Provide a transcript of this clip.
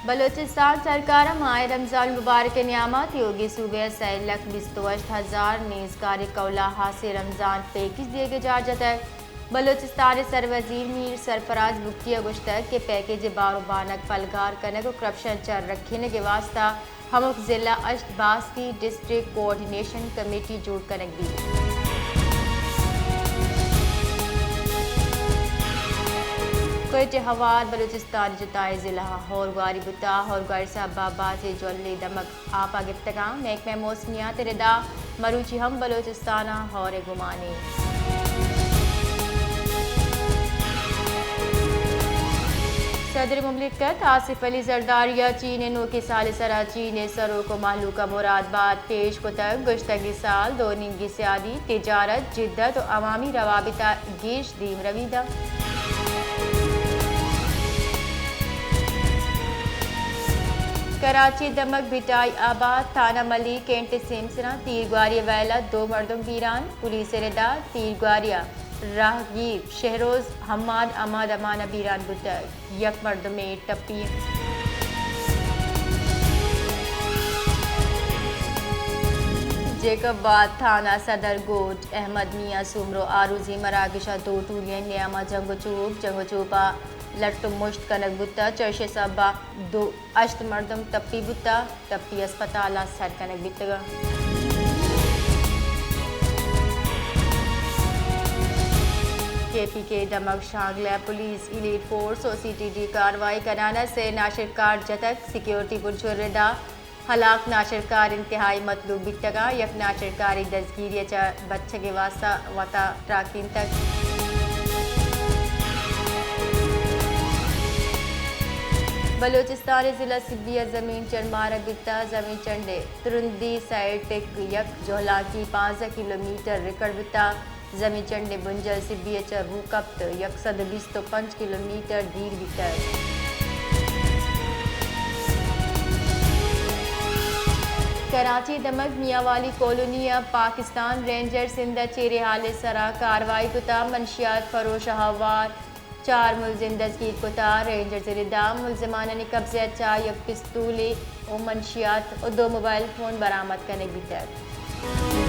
بلوچستان سرکار ءَ ماہ رمضان مبارک ءِ نیام ءَ تیوگیں صوبہ ءَ سئے لکھ بیست ءُ ہشت ہزار نیزگار ءِ قول ءَ ہاسیں رمضان پیکج دیگ ءِ جار جتگ۔ بلوچستان ءِ سروزیر میر سرفراز بگٹی ءَ گوشتگ کہ پیکج ءِ بار ءُ بانگ پلگار کنگ ءُ کرپشن ءِ چہ رکینگ ءِ واستہ ہمک ضلع ءَ ہشت باسکی ڈسٹرکٹ کوآرڈینیشن کمیٹی جوڑ کنگ بیت۔ کوئٹہ ءَ ہوار بلوچستان ءِ جتائیں ضلع ءَ ہورگواری بوتگ، ہورگواری ءِ سبب ءَ بازیں جھلی دمگ آپ ءَ گپتگ اَنت۔ محکمہ موسمیات ءِ ردا مروچی ہم بلوچستان ءَ ہور ءِ گمان اِنت۔ صدر مملکت آصف علی زرداری ءَ چین ءِ نوکیں سال ءِ سرا چین ءِ سروک ءُ مہلوک ءَ مراد بات پیش کتگ، گوشتگ اے سال دو نیمگی سیادی، تجارت، جدت ءُ عوامی روابط ءَ گیش دیمروی دنت۔ کراچی ءِ دمگ بھٹائی آباد، تھانہ ملک، کینٹ سیمسر ءَ تیرگواری ءِ ویل ءَ دو مردم بیران، پولیس ءِ ردا تیرگواری ءَ راہگیر شہروز حماد احمد امان ءَ بیران بوتگ، یک مردمے ٹپی۔ جیکب آباد تھانہ صدر گوٹ احمد میاں سومرو آروزی مراگش ءَ دو ٹولیانی نیام ءَ جنگ ءُ چوپ، جنگ ءُ چوپ ءَ لٹ ءُ مشت کنگ بوتگ، چہ ایشی ءِ سبب ءَ دو ہشت مردم ٹپی بوتگ، ٹپی اسپتال ءَ سر کنگ بیتگ۔ کے پی کے ءِ دمگ شانگلہ ءَ پولیس، ایلیٹ فورس ءُ سی ٹی ڈی ءِ کاروائی کنان ءَ سے ناشرکار جتگ، سیکیورٹی بنشور ءِ ردا ہلاک ناشرکار انتہائی مطلوب بیتگ اَنت، یک ناشرکارے دزگیری ءَ چہ بچگ ءِ واستہ وت ءَ ٹراکینتگ۔ بلوچستان ءِ ضلع سبی ءَ زمین چنڈ مارگ بیتگ، زمین چنڈ ءِ ترندی سئے ٹک یک جہلانکی پانزدہ کلومیٹر ریکارڈ بیتگ۔ زمین چنڈ ءِ بنجل سبی ءَ چہ رو کپت، یک سد ءُ بیست ءُ پنچ کلومیٹر دیر بیتگ۔ کراچی ءِ دمگ میاں والی کالونی ءَ پاکستان رینجرز ءَ سندھ ءَ چیریں ہال ءِ سرا کاروائی کتگ، منشیات فروش ءَ ہوار چار ملزم دزگیر کتگ، رینجرز ءِ ردا ملزمانانی قبضہ ءَ چہ یک پستولے ءُ منشیات ءُ دو موبائل فون برآمد کنگ بیتگ۔